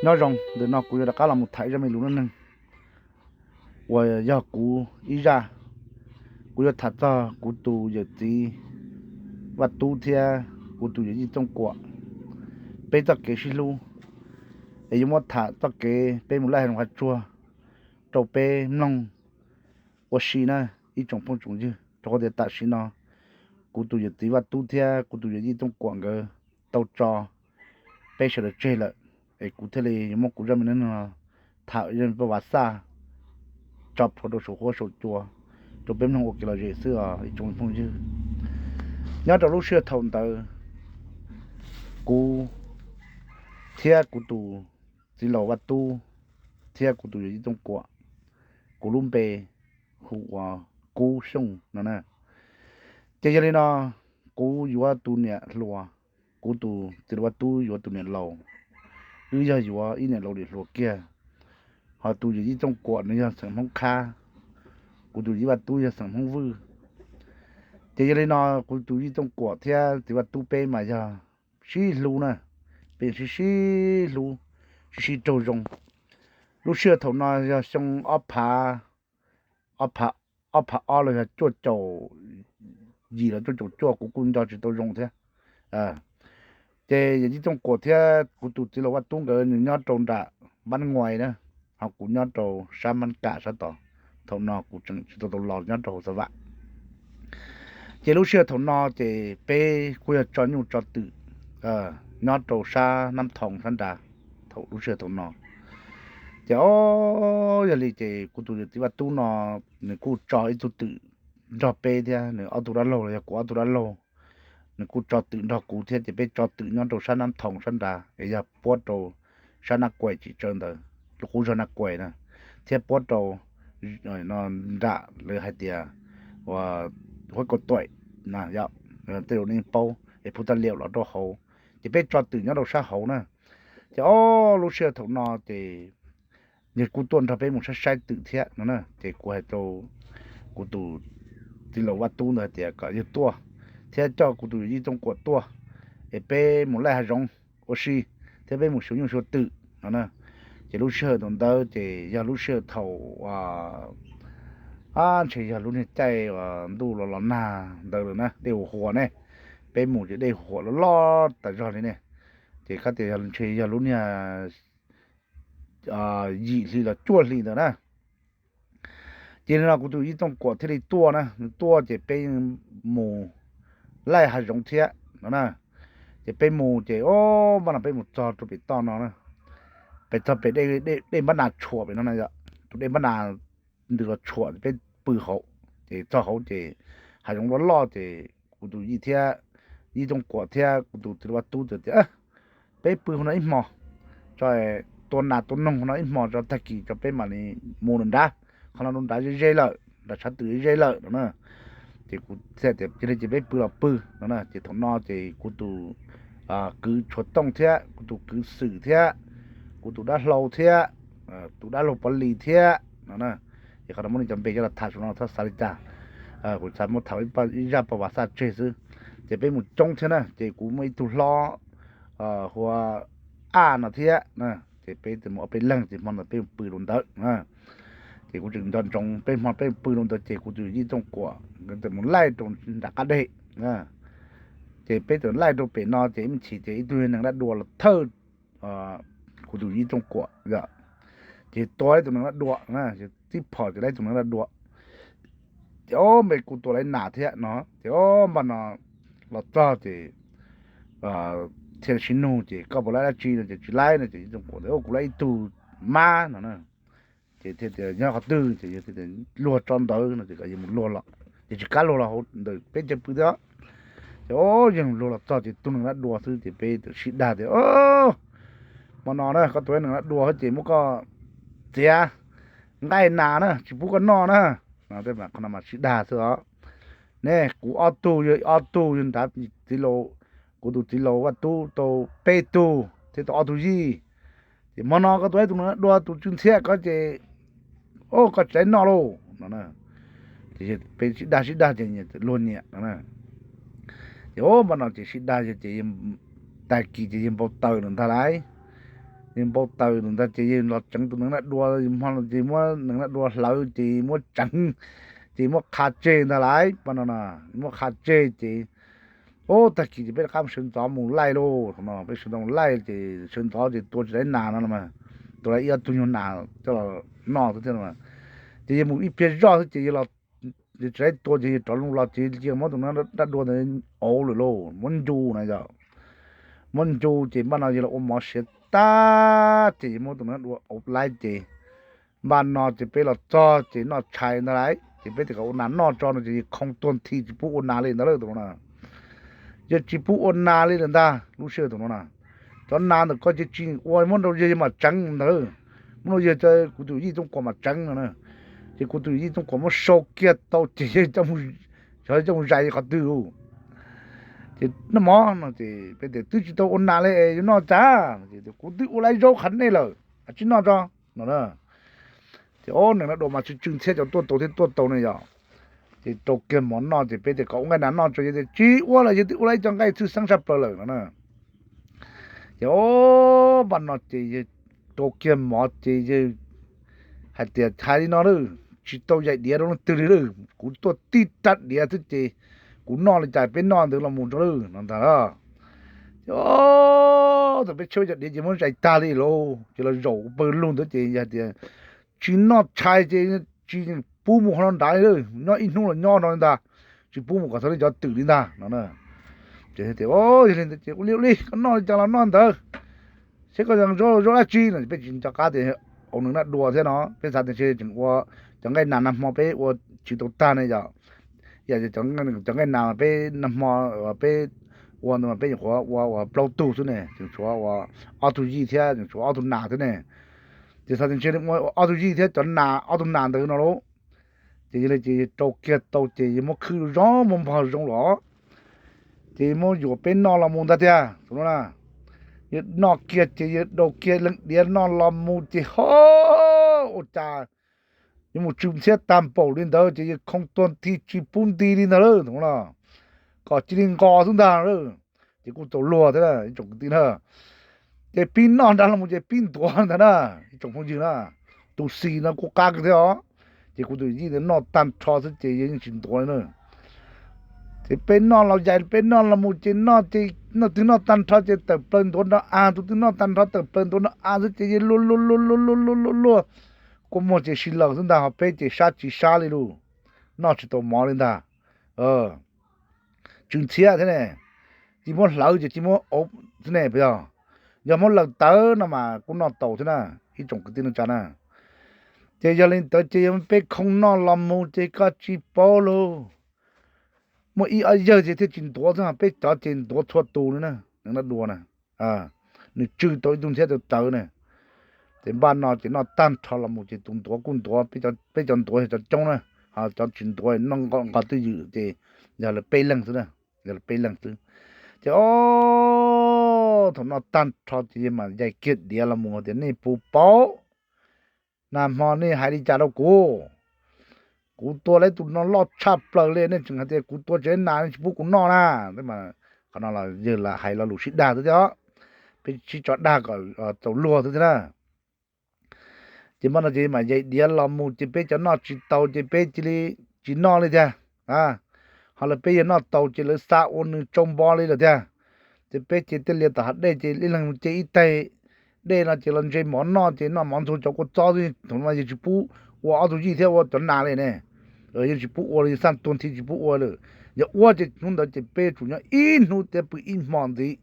Nyob zoo, ntawm no kuv yuav rov qab los mus tham ib zaj me lus neej neeg uas yog kuv ib zaj. Kuv yuav tham txog kuv tus yawm txiv Vaj Tub thiab kuv tus yawm yij Tooj Kuam, peb txoj kev sib hlub, es yuav muab tham txoj kev peb mus laij hav zoov hav tsuag rau peb mloog ua si na ib tsoom phooj tsoom ywg, rau qhov tias tam sim no kuv tus yawm txiv Vaj Tub thiab kuv tus yawm yij Tooj Kuam nkawd tau tso peb sawv daws tseg lawm, es kuv thiaj li yuav muab kuv zaj me neej neeg no tham zaj paj vav xaj tso plhuav rau saum huab saum cua rau peb mloog ua kev lom zem xwb os ib tsoom phooj ywg. Nyob rau lub sij hawm thaum ntawd, kuv thiab kuv tus txiv laus Vaj Tub thiab kuv tus yawm yij Tooj Kuam, kuv lub npe hu ua Kub Xyooj no na. Ces yog li no, kuv yuav tus niam hluas, kuv tus txiv laus Vaj Tub yuav tus niam laus, wb yog yuav ib niam laus dim hluas kiag. Ho tus yawm yij Tooj Kuam nws yog xeem Hmoob Khab, kuv tus yij Vaj Tub yog xeem Hmoob Vwj. Ces yog li no, kuv tus yij Tooj Kuam thiab txiv Vaj Tub peb mas yog sib hlub na, peb yog sib sib hlub, sib sib raug zoo. Lub sij hawm thaum no yog xyoo ob phav, ob phav, ob phav ob los yog cuaj caum yim los cuaj caum cuaj, kuv kuj nco tsis tau zoo thiab. Ces yawm yij Tooj Kuam thiab kuv tus txiv laus Vaj Tub nkawd nws nyob rau nram Npab Nguais na, ho kuv nyob rau sab Npab Kam sab tod. Thaum no kuv tseem tsis tau tau los nyob rau hauv Xav Vam. Ces lub sij hawm thaum no ces peb kuj yog tso nyuj tso twm nyob rau sab Nab Thoo sab nrad. Thaum lub sij hawm thaum no ces o, yog li ces kuv tus yawm txiv Vaj Tub no nws kuj tso ib tug twm nrog peb thiab, nws ob tug dab laug los yog kuv ob tug dab laug, nws kuj tso twm nrog kuv thiab ces peb tso twm nyob rau sab Nab Thoo sab nrad es yog puab rau sab Nab Kuais tsis tsawv ntawd, lub qub zog Nab Kuais na, thiab puab rau nram lawv hais tias Huab Kaus Tuam na, tej zaum nej paub es Phu Taj Liam los rau hauv, ces peb tso twm nyob rau sab hauv na. Ces o, lub sij hawm thaum no ces nws kuj tuaj nrog peb mus saib saib twm thiab no na. Ces kuv hais rau kuv tus txiv laus Vaj Tub ntawd hais tias kom yawg tuaj thiab coj kuv tus yawm yij Tooj Kuam tuaj es peb mus laij hav zoov ua si thiab peb mus xyuas nyuj xyuas twm no na. Ces lub sij hawm thaum ntawd ces yog lub sij hawm thaum, a, ntshe yog lub niag caij uas ntuj los los nag ntawd lawm na, dej huam huam ne, peb mus ces dej huam huam loj loj tas zog li ne. Ces kab tias ntshe yog lub niag yim hli los cuaj hli ntawd na. Ces li no kuv tus yij Tooj Kuam thiaj li tuaj na, nws tuaj ces peb mus laij hav zoov thiab no na. Ces peb mus ces o, npaj no peb mus txog rau pem toj no na, pem txog pem dej npab nas tshuam pem no na, tus dej npab nas ntws los tshuam peb pw hauv. Ces txog hauv ces hav zoov loj loj ces kuv tus yij thiab, yij Tooj Kuam thiab kuv tus txiv laus Vaj Tub txawm tias peb pw hauv no ib hmo, tso, tua nas tua noog hauv no ib hmo tso tag kis tso peb mam li mus nram nrad. Qhov no nram nrad ze ze lawm, nram tshav twm ze ze lawm no na. Ces kuv thiaj tias cia li ces peb pw los pw no na. Ces thaum no ces kuv tus kwv Tshuav Tooj thiab kuv tus kwv Xwm thiab kuv tus dab hlau thiab tus dab laug Pov Lis thiab no na. Ces qhov no muab li cov npe coj los tham saum no txhob xav li cas, kuv xav muab tham ib zaj paj vav xaj tseg xwb. Ces peb mus coob thiab na, ces kuv muaj ib tug hlob hu ua Aj no thiab na. Ces peb mus ob peb leeg ces hmo ntawd peb mus pw rau ntawd. Ces kuv tseem nco ntsoov peb hmo peb mus pw rau ntawd ces kuv tus yij Tooj Kuam nkawd txawm mus laij rau nram qab deg. Ces peb txawm laij rau pem no ces ib me chim ces ib tug nees dab dua los thawj kuv tus yij Tooj Kuam. Ces tua ib tug nees dab dua, tib phom ces laij ib tug nees dab dua. Ces o, npe kuv tua laij nas thiab no. Ces o, npaj no los txog ces thiaj sib nug ces koj puas laij dab tsi no ces tsis laij no ces yij Tooj Kuam tias kuv laij ib tug mab no na. Ces thiaj tias nyob qhov twg ces yawg thiaj tias luag tso ntawd no ces kom yawg mus luag los, ces tsis kam luag los hauv ntawm peb caw pw thiab. Ces o, yawg luag los txog ces tus nees dab dua xwb ces peb txawm sib dag tias hmo no na koj tua nees dab dua ces muab koj txiav nqaij nas na tsis pub koj noj na. Qhov no mas sib dag xwb os. Ne kuv ob tug, yog ob tug yog nrad, txiv laus, kuv tus txiv laus Vaj Tub tau peb tug thiab tau ob tug yij. Ces hmo no koj tua ib tug nees dab dua tus tsw ntxhiab ko ces o, koj tsis noj lauj no. Ces peb sib dag sib dag ces nyias txawm luag nyiam no. Ces o, npaj no ces sib dag ces tag kis ces yawg npau taws lawm ntag lauj. Yawg npau taws ntawd ces yawg los tseev tus neev dab dua, yawg muab neev dab dua hlawv ces muab tseev, ces muab qha tseg ntag lauj. Pab no na, muab qha tseg ces, ub, tag kis ces peb rov qab sawv ntxov mus laij lauj. Thaum no peb sawv ntxov mus laij ces sawv ntxov ces tua tsis tau nas no, tua tau ib ob tug nyuag nas coj los noj xwb thiab. Ces yawg mus ib pliag zoj xwb ces yawg los, yawg tsis tau tua ces yawg rov los ces yawg muab tus neev dab dua ntawd auv lawm lauj, muab ncu na yog, muab ncu ces npaj no yawg los ua mov siav tag ces yawg muab tus neev dab dua auv laib ces npaj no ces peb los txog ces noj tshais ntag lauj, ces peb tias kom ua nas noj tso no ces yawg khoo tuag nthi tsis pub ua nas li ntag lauj tus no na. Yawg tsis pub ua nas li lawm ntag lub sij hawm thaum no na. Cov nas ntawm ko ces tsis ua, muab rau yawg, yawg mam tseev ntag. Muab rau yawg, kuv tus yij Txooj Kuam mam tseev no na. Ces kuv tus yij Txooj Kuam muab sau kiag tau ces yawg coj mus zais qhov twg lauj. Ces noj mov no ces peb tias twb tsis tau ua nas li es yuav noj cas? Kuv twb ua lawv zaub qhav nej lawm, tsis noj tso no na. Ces o, neev dab dua mas tsw tsw ntxhiab cov tuaj tau thiab tuaj tau ne yog. Ces rau kiag mov noj ces peb tias kom ua nqaij nas noj tso, yawg tias tsis ua lawm, yawg twb ua lawv ib co nqaij txhwj xeeb tshaj plaws lawm no na. Ces o, npaj no ces yawg rau kiag mov ces yawg hais tias hais li no lawm, tsis tau yaim diav rau leej twg li lawm, kuv tuaj tib rab diav xwb ces kuv noj li cas peb noj ntawd los mus tso lawm no ntag lauj. Ces o, thaum peb tshuab cov diav ces muab zais tag li lauj, ces los zaum pawg lug ntawd ces yawg tias tsis noj tshais ces tsis pub mus qhov no nrad li, nyob ib hnub los nyob no li ntag, tsis pub mus kom txog nej cov twm li ntag no. Ces tias o, yog li ntawd ces ua li ua li koj noj li cas los noj ntawd, seb koj zoo zoo dab tsi no. Peb tsis nco qab tias ua neev dab dua thiab no, peb xav tias ntshe tseem ua cov nqaij nas nag hmo peb ua tsis tau tag ne yom. Yam cov nqaij nas peb nag hmo peb ua ntawd mas peb nyuam qhuav ua ua plaub tug xwb ne, tseem tshuav ua ob tug yij thiab tseem tshuav ob tug nas thiab ne. Ces xav tias ntshe ua ob tug yij thiab cov nas ob tug nas ntawd no lauj. Ces yog li ces rau kiag tau ces yawg muab khwb zoo muab npog zoo los, ces muab yuam peb noj los mus ntag tiag thaum no na. Yawg noj kiag ces yawg rau kiag leej diav noj los mus ces ho, ua cas yuav mus tsw ntxhiab tag npaum li ntawd ces yawg khoo tuag nthi tsis pub nti li ntag lauj thaum no na. Kom cia li nqos xwb ntag lauj. Ces kuj txaus luag thiab ib tsoom kwv tij na. Ces pib noj nrad los mus ces pib ntuav ntag na, ib tsoom phooj ywg na. Tus xis no kuj qab kawg thiab os. Ces kuv tus yij ntawd noj tag nrho xwb ces yawg yeej tsis ntuav li na. Ces peb noj los yaim peb noj los mus ces noj ces noj twg noj tag nrho ces tawm plaws ntuav nrov av, tus twg noj tag nrho tawm plaws ntuav nrov av xwb ces yawg luag luag luag luag luag luag luag luag, kua muag ces si laws xwb ntag, ho peb ces sab tsis sab li lauj, noj tsis tau mov li ntag. Tsw ntxhiab thiab ne, tsis muab hlawv ces tsis muab auv xwb ne puas yog? Yog muab laws tawv no mas kuj noj tau thiab na, ib tsoom kwv tij neej tsa na. Ces yog li ntawd ces yog peb khoo noj los mus ces koj tsis paub lauj. Muaj ib ob yawg ces thiaj tsis ntuav xwb, peb cov ces ntuav txhua tus li na, neev dab dua na. Nws tsw tau ib tug ntxhiab tawv tawv ne. Ces npaj no ces noj tag nrho los mus ces tus ntuav kuj ntuav, peb cov ntuav yog cov coob na, ho cov tsis ntuav noj nqos twj ywm ces yog lawv peb leeg xwb na, yog lawv peb leeg xwb. Ces o, thaum noj tag nrho ces yawg mam yaim kiag diav los mus tias nej puas paub nag hmo nej hais li cas rau kuv? Kuv tua lawv tus no loj tshaj plaws li, nej tseem hais tias kuv tua tsis tau nas nej tsis pub kuv noj na. Qhov no los yawg lam hais lo lus sib dag xwb thiab, peb sib tso dag kom txaus luag xwb thiab na. Ces npaj no ces mam yaim diav los mus ces peb cov noj tsis tau ces peb cia li tsis noj li tiag. Ho lawv peb yawg noj tau ces lawv xa ua nws tsau npo li lawm tiag. Ces peb ces thiaj li tom hav dej ces ib leeg mus ce ib taig dej no ces los ntse mov noj ces noj mov ntxuag cov kua txob xwb, thaum no yawg tsis pub ua ob tug yij thiab ua cov nas li ne. Yawg tsis pub ua li, xaj tuag nthi tsis pub ua lawm. Yog ua ces hnub ntawd ces peb tsum nyob ib hnub thiab pw ib hmo ntxiv,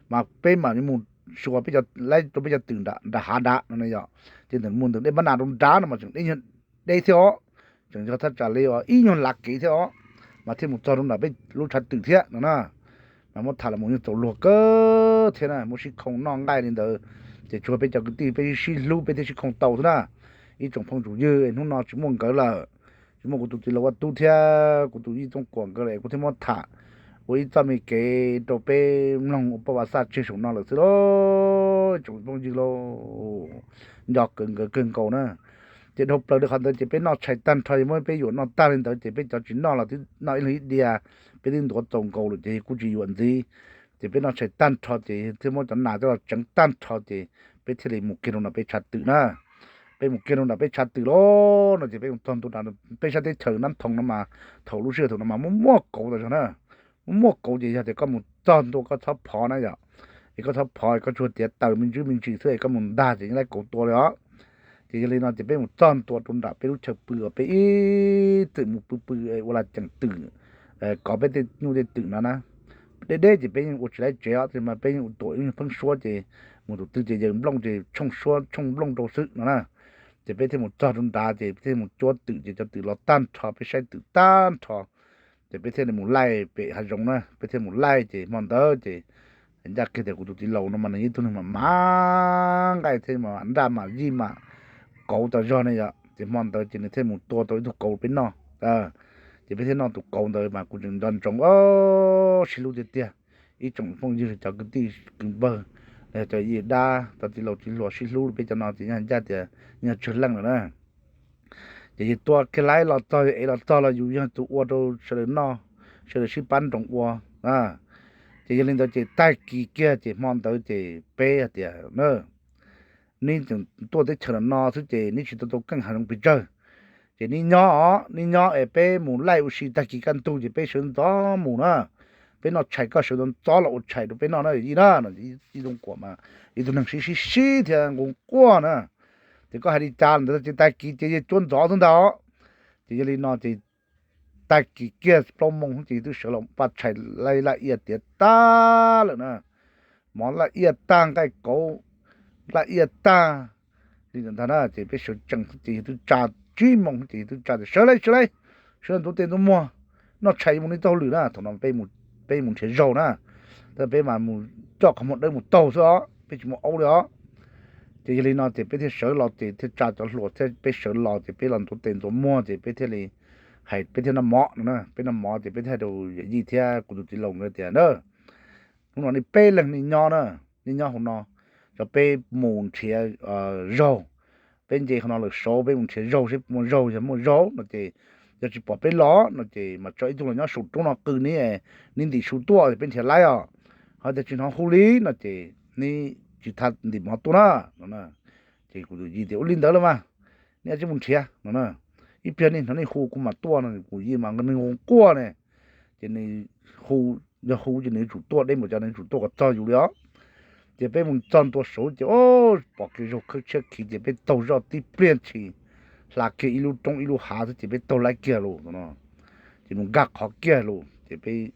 mas peb mam mus xyuas peb cov, laib rau peb cov twm nram hav nrad no ne yog. Ces ntawm mus ntawm dej npab nas rau nrad no mas tseem deb thiab os, tseem yog thaj tsam li ib nyuag lav kev thiab os, mas thiaj mus txog rau nram peb lub tshav twm thiab no na. Mas muab tham los mus yeej txaus luag kawg thiab na, muab sib khoo noj nqaij li ntawd. Ces tsuas peb cov kwv tij peb sib hlub peb thiaj sib khoo tau xwb na. Ib tsoom phooj tsoom ywg, hnub no tsis muaj nkawd lawm, tsis muaj kuv tus txiv laus Vaj Tub thiab kuv tus yij Txooj Kuam nkawd lawm, kuv thiaj muab tham ua ib txoj me kev rau peb mloog ua poj vaj xaj tseg saum no lawm xwb lauj, tsoom phooj ywg lauj. Nco kawg nkawd kawg nkaus na. Ces dhau plaws li qhov ntawd ces peb noj tshais tag nrho, yog muab peb yuam noj tag li ntawd ces peb cov tsis noj los twb noj ib leeg ib diav, peb twb ntuav txaus nkaus lawm ces kuj tsis yuam ntxiv. Ces peb noj tshais tag nrho ces thiaj muab cov nas coj los tseev tag nrho ces peb thiaj li mus kiag rau nram peb tshav twm na. Peb mus kiag rau nram peb tshav twm lauj no ces peb mus txog ntua nram peb sab teb chaws Nab Thoo no mas, thaum lub sij hawm thaum no mas muaj muaj kauv tas zog na. Muaj muaj kauv ces yog tias koj mus txog ntua koj txhob phov na yom, es koj txhob phov, koj tsuas tiav taws me ntsis me ntsis xwb es koj mus ntag ces yeej laib kauv tua li os. Ces yog li no ces peb mus txog ntua rau nram peb lub chaw pw uas peb ib txwm mus pw pw ua laj ceem twm, kov peb tej nyuj tej twm no na. Deb deb ces peb yeej ua tsis laib tsev os, tab sis mas peb yeej ua tuam ib pheeb suab ces mus tus twg ces yaws nplooj ces tshooj suab tshooj nplooj rau xwb no na. Ces peb thiaj mus txog rau nrad ces peb thiaj mus cuab twm ces cov twm los tag nrho, peb saib twm tag nrho. Ces peb thiaj li mus laij pem hav zoov na, peb thiaj mus laij ces hmo ntawd ces ncaj kiag tias kuv tus txiv laus no mas nws ib tug neeg mas mas nqaij thiab mas nraj mas yij mas kauv tas zog ne yom. Ces hmo ntawd ces nws thiaj mus tua tau ib tug kauv peb noj. Ces peb thiaj noj tus kauv ntawd mas kuv tseem nco ntsoov, sib hlub tiag tiag. Ib tsoom phooj ywg cov kwv tij kwv npawg, cov yij dab, cov txiv laus txiv hluas sib hlub peb cov no ces yeej ncaj tias yog tsawg leej lawm na. Ces yus tua kiag laib los txog, yus ev los txog los yus yog tus ua rau sawv daws noj, sawv daws sib pab nroos ua. Ces yog li ntawd ces tag kis kiag ces hmo ntawd ces peb hais tias, neb tseem tuaj teb chaws no xwb ces neb tsis tau tau keej hav zoov pes tsawg. Ces neb nyob os, neb nyob es peb mus laij ua si, tag kis kaj ntug ces peb sawv ntxov mus na. Peb noj tshais koj sawv ntxov los ua tshais rau peb noj na yij na. Ib tug kuam mas ib tug neeg sib sib sib thiab nqus quaj na. Ces koj hais li cas ntawd ces tag kis ces yog cuab ntxov xwb ntag. Ces yog li no ces tag kis kiag plaub moos ces yus twb sawv los paj tshais laij laj iaj tiav tag lawm na. Mov laj iaj tag, nqaij kauv laj iaj tag li ntawd ntag na. Ces peb sawv tsees ces yus twb tsa, tsib moos ces yus twb tsa tias sawv laij sawv laij, sawv laij ntxuav tes ntxuav muag, noj tshais mus li txoj hauj lwm na. Thaum no peb mus nrhiav zaug na, tab peb mas mus coj qhov muag dawb mus taug xwb os, peb tsis muaj aub li os. Ces yog li no ces peb thiaj sawv los ces thiaj tsa cov hluas thiab peb sawv los ces peb los ntxuav tes ntxuav muag ces peb thiaj li hais peb thiaj noj mov no na. Peb noj mov ces peb thiaj hais rau yawm yij thiab kuv tus txiv laus nkawd tias na, hnub no nej peb leeg nej nyob na, nej nyob hauv no, cov peb mus nrhiav zaug, peb nce qhov no lawm saud peb mus nrhiav zaug seb muaj zaug, yog muaj zaug no ces, yog tsis pom peb los no ces mas tso ib tug los nyob saum roob no qw neb, neb ntim su tuaj peb nrhiav laib os. Ho tias tsis hnov hu li no ces neb tsis tau ntim mov tuaj na no. Ces kuv tus yij tias ua li ntawd los mas, nej cia li mus nrhiav no na, ib pliag nej hnov nej hu kuv mam tuaj no. Kuv yij mas nws quaj ne, ces nws hu, yog hu ces nws yuav tsum tuaj deb npaum cas nws yuav tsum tuaj kom txog yus li os. Ces peb mus txog ntua saud ces pom kiag zaug khawb tshiab khiv ces peb taug zoj tib pliag ntshis, hla kiag ib lub roob ib lub hav xwb ces peb taug laib kiag los no. Ces mus nkag qhov kiag los ces peb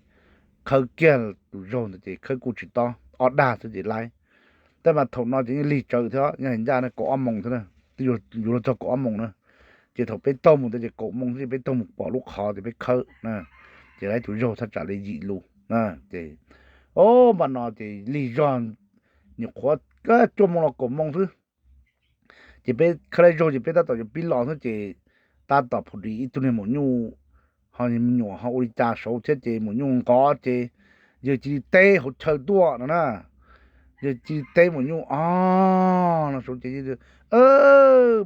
khawb kiag tus zaug ntawd ces khawb kuj tsis tob, ob dag xwb ces laib. Tab mas thaum no ces yeej lig tsawv thiab, yog hais ncaj no kaum ob moos thiab, twb yuav luag txog kaum ob moos na. Ces thaum peb taug mus ntawd ces kaum moos xwb ces peb taug mus pom lub qhov ces peb khawb na, ces laib tus zaug thaj tsam li yim lus na. Ces o, npaj no ces lig zog, nyuam qhuav cuaj moos los kaum moos xwb. Ces peb khawb laib zaug ces peb tab tom yuav pib los xwb ces tab tom phu di ib tug niag maum nyuj, ho me nyuam ho ua li cas saud thiab ces maum nyuj nqov ces yawg cia li teb hauv chaw tuaj no na. Yawg cia li teb maum nyuj o no saud ces,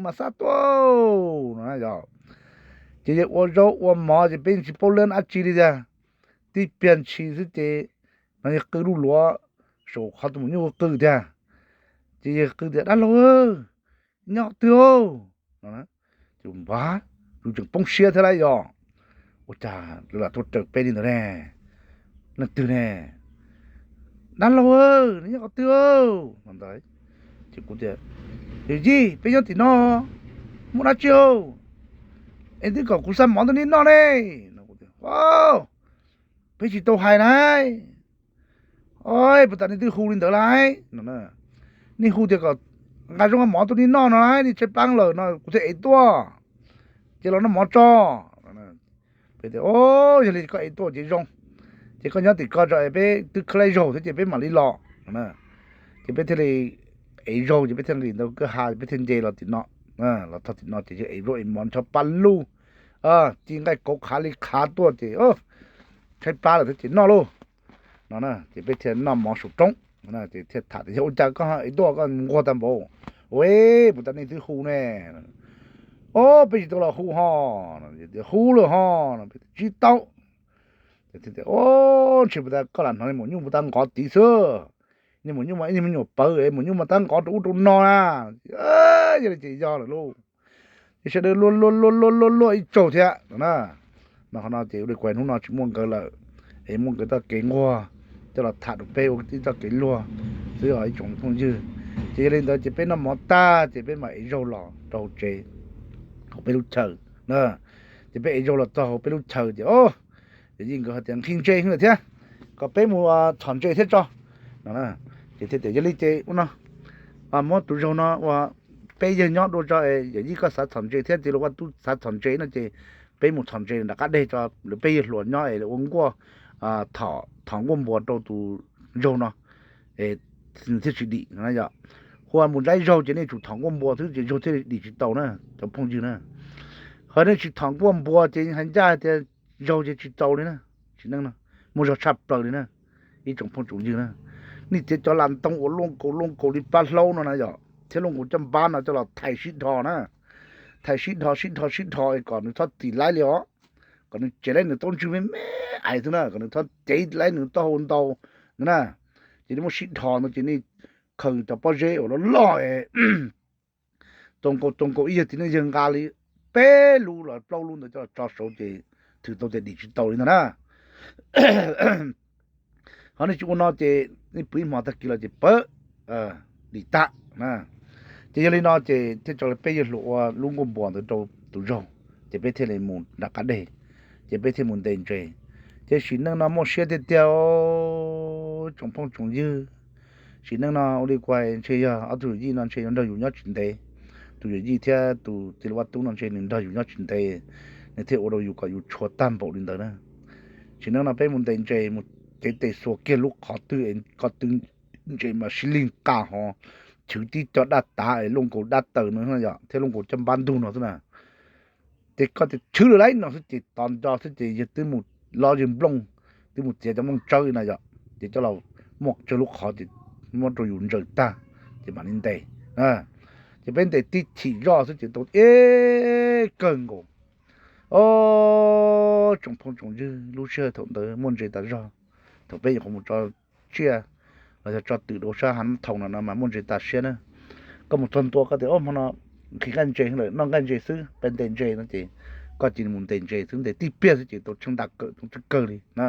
mas xab tuaj no yog. Ces yawg ua zaub ua mov ces peb tsis paub lab dab tsi li tiag, tib pliag ntshis xwb ces no yawg qw lub luav saum qhov tus maum nyuj qw tiag. Ces yawg qw tias dab laug, nyob qhov twg no. Ces npag, yus tseem poob siab thiab lauj yog, ua cas lawv lam tuaj raws peb li ntawd ne, leej twg ne, dab laug, neb nyob qhov twg no ntawd. Ces kuv tias, yawm yij, peb nyob tim no, muaj dab tsi es twb kom kuv xa mov tuaj neb noj ne. Peb tsis tau hais na, puas tas nej twb hu li ntawd lauj no, nej hu tias kom nqa zaub nqa mov tuaj neb noj no lauj, nej tshaib plab lawm no kuv thiaj ev tuaj, ces los noj mov tso. Peb tias o, yog li koj ev tuaj ces zoo, ces koj nyob tim ko tso es peb twb khawb laib zaug thiab ces peb mam li los. Ces peb thiaj li ev zaug ces peb thiaj nqis ntawm kwj ha peb thiaj nce los tim no. Los txog tim no ces yawg ev zaub ev mov ncho paj lug, ci nqaij kauv qhav li qhav tuaj ces tshaib plab lawm thiab ces noj lauj no. Ces peb thiaj noj mov saum roob, ces thiaj tham tias yog ua cas koj ev tuaj koj nquag tag npaum, puas tas nej twb hu ne. O, peb tsis tau los hu ho, hu lawm ho, tsis tau. O, ntshe puas tas koj lam hnov maum nyuj puas tas nqov tid xwb, Niag maum nyuj mas ib niag me nyuam pawv, maum nyuj mas tab nqov rau ub rau no na. Yog li ces yog lawm lauj. Ces sawv daws luag luag luag luag luag luag ib tsaug thiab no na. Mas qhov no ces ua li kuv hnub no tsis muaj nkawd lawm, es muaj nkawd txoj kev nquag coj los tham rau peb ua ib txoj kev luag xwb os ib tsoom phooj ywg. Ces yog li ntawd ces peb noj mov tag ces peb mam ev zaug los rau hauv tsev, hauv peb lub chaw na. Ces peb ev zaug los txog hauv peb lub chaw ces o, yawm yij nkawd hais tias nqhis ntses lawm thiab, kom peb mus txhom ntses thiab tso no. Ces thiaj tias yog li ces ua no, muab tus zaug no ua peb yawg nyob dua tso, yawm yij koj xav txhom ntses thiab txiv Lauj Vaj Tub xav txhom ntses no ces peb mus txhom ntses nram qab deg tso, lawv peb yawg hluas nyob es ua nkuaj, thom nkuaj npua rau tus zaug no thiaj tsis dim no yom. Hu ua mus ntsib zaug ces nej tsum thom nkuaj npua xwb ces zaug thiaj dim tsis tau na cov phooj ywg na. Ho nej tsis thom nkuaj npua ces hais ncaj hais tias zaug ces tsis tau li na. Tsis neej no, muaj zog tshaj plaws li na ib tsoom phooj tsoom ywg na. Nej txiav cov las ntoo uas luaj nkaus luaj nkaus li plab hlaub no na yom, thiab luaj nkaus caj npab no coj los thais sib dhos na. Thais sib dhos sib dhos sib dhos kom nws txhob txim laib li os, kom nws tsev laib nws taub ntswg me me ais xwb na, kom nws txhob cev laib nws taub hau ntau no na. Ces nej muab sib dhos ntawd ces nej khaws cov pob zeb uas loj loj es txaus nkaus txaus nkaus ib yawg txiv neej yawg nqa li peb lub los plaub lub ntawd coj los tso saud ces thwm tau tias dim tsis tau li ntag na. Ho nej tsis ua no ces nej pw ib hmo tag kis los ces pawv dim tag. Ces yog li no ces thiaj tso peb yawg hluas ua lub nkuaj npua ntawd rau tus zaug, ces peb thiaj li mus nram qab deg, ces peb thiaj mus ntes ntses. Ces sim neej no muaj siab tiag tiag tsoom phooj tsoom ywg. Sim neej no ua li kuv hais ntshe yog ob tug yawm yij no ntshe yuav nrog yus nyob tsis ntev. Tus yawm yij thiab tus txiv Lauj Vaj Tub no ntshe nws nrog yus nyob tsis ntev, nws thiaj ua rau yus kom yus tshua tag npaum li ntawd na. Sim neej no peb mus ntes ntses mus cev tes xuas kiag lub qhov twg es ko tw ntses mas sib lig nqa ho chwv tib co daj tav es luaj nkaus dab taws no yom thiab luaj nkaus caj npab ntug no xwb na. Ces koj tias chwv lawm lauj no xwb ces tos nco xwb ces yawg twb mus lob yawg nplooj, twb mus txiav cov nplooj tsawb na yom, ces coj los muab tsawg lub qhov ces muab rau yus ntsaws tag ces mam li ntes. Ces peb ntes tib chim zoj xwb ces tau ib kawg nkaus. O, tsoom phooj tsoom ywg, lub sij hawm thaum ntawd muaj ntses tas zog. Thaum peb nyuam qhuav mus tso tsiaj los yog tso twm rau sab hav Nab Thoo no no mas muaj ntses tas siab na. Koj mus txog ntua koj tias o hmo no nqhis nqaij ntses lawm, noj nqaij ntses xwb, peb ntes ntses no ces koj cia li mus ntes ntses xwb, ntes tib pliag xwb ces tau tsheej nta kawm tau tsheej kawg li na.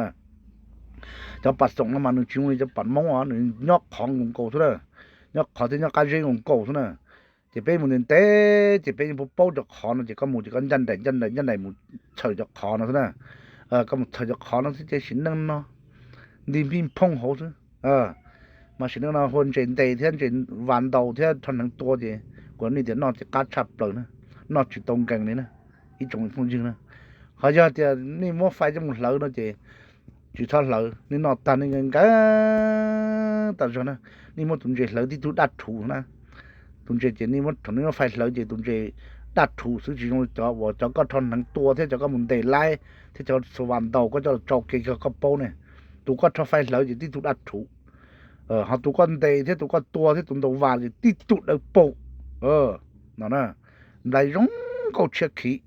Cov pas xoom no mas nws tsis zoo li cov pas Hmoob os, nws nyob qhov nkaus nkaus xwb na, nyob qhov thiab nyob qab zeb nkaus nkaus xwb na. Ces peb mus ntes ntes ces peb yeej paub paub cov qhov no ces koj mus ces koj ncaj nraim ncaj nraim ncaj nraim mus txhaws cov qhov no xwb na. Koj mus txhaws cov qhov no xwb ces sim neej no nti npij nphooj hauv xwb. Mas sim neej no hu ua ntses ntes thiab ntses vas ntaus thiab rho hneev tua ces kuv nej tias noj ces qab tshaj plaws na, noj tsis tau nkees li na, ib tsoom phooj ywg na. Ho yog tias nej muab fais coj mus hlawv no ces tsis txhob hlawv, nej noj tag nej nkees nkees tas zog na. Nej muab tus ntses hlawv tib tug daj rhuv na. Tus ntses ces nej muab, thaum nej muab fais hlawv ces tus ntses daj rhuv xwb, tsis zoo li cov uas cov koj rho hneev tua thiab cov koj mus ntes laib thiab cov xuas vas ntaus koj coj los tsau ke kiag koj paub ne. Tus koj rho fais hlawv ces tib tug daj rhuv, ho tus koj ntes thiab tus koj tua thiab tus ntaus vas ces tib tug dawb paug no na, nplai zoo nkauj tshiab khiv.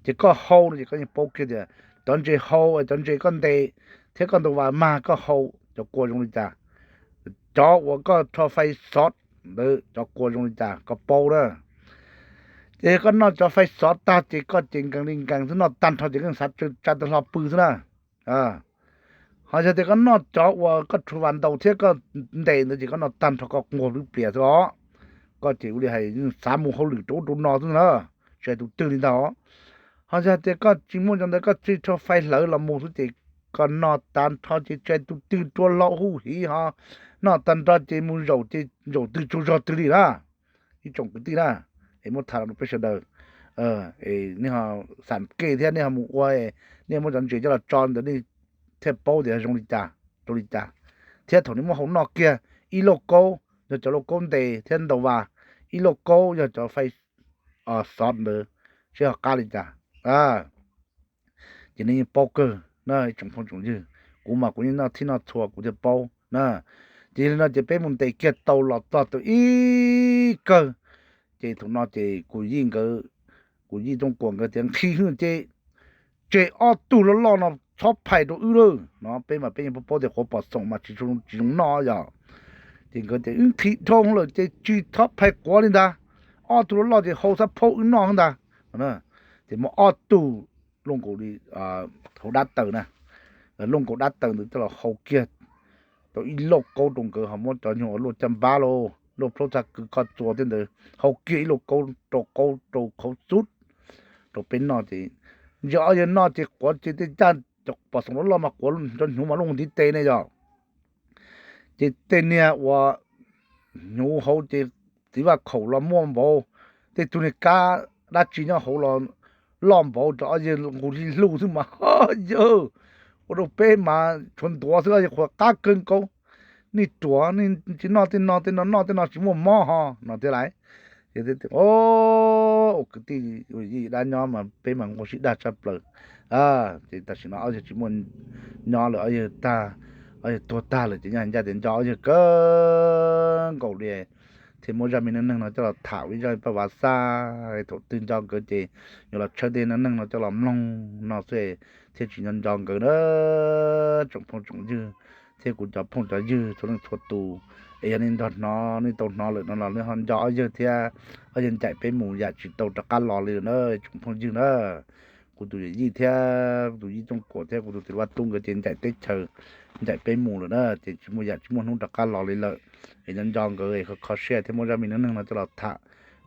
Ces koj hau no ces koj yeej paub kiag tias cov ntses hau, cov ntses koj ntes thiab koj ntaus vas mag koj hau cov kua zoo li cas, cov uas koj rho fais xov ntawd cov kua zoo li cas koj paub na. Ces yog koj noj cov fais xov tag ces koj ces nkees li nkees xwb, noj tag nrho ces koj xav tsa tau hlo pw xwb na. Ho yog tias koj noj cov uas koj rho vas ntaus thiab koj ntes ntawd ces koj noj tag nrho koj nquag lub plias xwb os. Koj ces ua li hais xav mus hauj lwm rau ub rau no xwb na, tsis hais tus twg li ntag os. Ho yog tias koj tsis muaj cov ntawd koj tsuas rho fais hlawv los mus xwb ces koj noj tag nrho ces tsis hais tus twg rua hlo huv hiv ho noj tag nrho ces mus zaum ces zaum twg tsaug zog twg li na. Ib tsoom kwv tij na, es muab tham rau peb sawv daws, nej ho xam kej thiab nej ho mus ua, nej muab cov ntses coj los tso ntawd nej thiaj paub tias zoo li cas rau li cas. Thiab thaum nej muab hau noj kiag ib lauj kaub yog cov lauj kaub ntes thiab ntaus vas, ib lauj kaub yog cov fais xov ntawd seb ho qab li cas. Ces nej yeej paub kawg na ib tsoom phooj tsoom ywg. Kuv mas kuv yeej noj txhij noj txhua kuv thiaj paub na. Ces yog li no ces peb mus ntes kiag tau los txog tau ib kawg, ces thaum no ces kuv yij nkawd, kuv yij Tooj Kuam nkawd tias nqhis hwj ces tseg ob tug loj loj no txhob phais rau wb lawm no. Peb mas peb yeej paub paub tias quav pom xoom mas tsis zoo noj yom. Ces nkawd tias wb nqhis dhau lawm ces tsis txhob phais quav li ntag, ob tug loj loj ces hau xab phaub wb noj ntag. Ces muaj ob tug luaj nkaus li hauv dab taws na, luaj nkaus dab taws ntawd coj los hau kiag tau ib lauj kaub rau nkawd, ho muab cov nyuag uas luaj caj npab los luaj plaub txha kws koj txuas tej ntawd hau kiag ib lauj kaub rau qaub rau qhauv xub rau peb noj. Ces ntsia ob yawg noj ces quav ces tej caj, cov pos xoom loj loj mas quav nrov hnyuv mas luaj ntiv tes ne yog. Ces tej niag uas hnyuv hauv ces txiv vaj khaum los muaj npaum, tej tug niag kab dab tsi nyob hauv los loj npaum rau ob yawg nqus li hlub xwb mas, yawg, ua rau peb mas tshuav ntuav xwb, yawg qhuas qab kawg nkaus. Nej ruam, nej tsis noj tej no, tej no noj tej no tsis muaj mob ho no thiab lais. Ces ua kwv tij yij dab nyob mas peb mas nquag sib dag tshaj plaws. Ces tam sim no ob yawg tsis muaj nyob lawm, ob yawg tag, ob yawg tuag tag lawm ces nyob ncaj tias nco ob yawg kawg nkaus li, thiaj muab zaj me neej neeg no coj los tham ua ib zaj paj vav xaj. Thaum twg nco nkawd ces yuav los tshawb tej neej neeg no coj los mloog no xwb, thiaj tsis nco nco nkawd na. Tsoom phooj tsoom ywg thiab kuv cov phooj cov ywg txhua leej txhua tus, es yog nej nrog hnov, nej tau hnov lawm no los nej ho nco ob yawg thiab, ob yawg ncaim peb mus yam tsis tau rov qab los li lawm na tsoom phooj ywg na. Kuv tus yawm yij thiab kuv tus yij Tooj Kuam thiab kuv tus txiv Vaj Tub nkawd ces ncaim teb chaws, ncaim peb mus lawm na, ces tsis muaj yam tsis muaj hnub rov qab los li lawm. Es nco nco nkawd es kho kho siab thiab muab zaj me neej neeg no coj los tham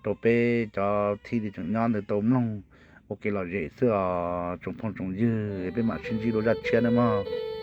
rau peb cov thib tseem nyob ntawd tau mloog ua kev lom zem xwb os tsoom phooj tsoom ywg. Peb mam sib ntsib dua zaj tshiab nawb mog.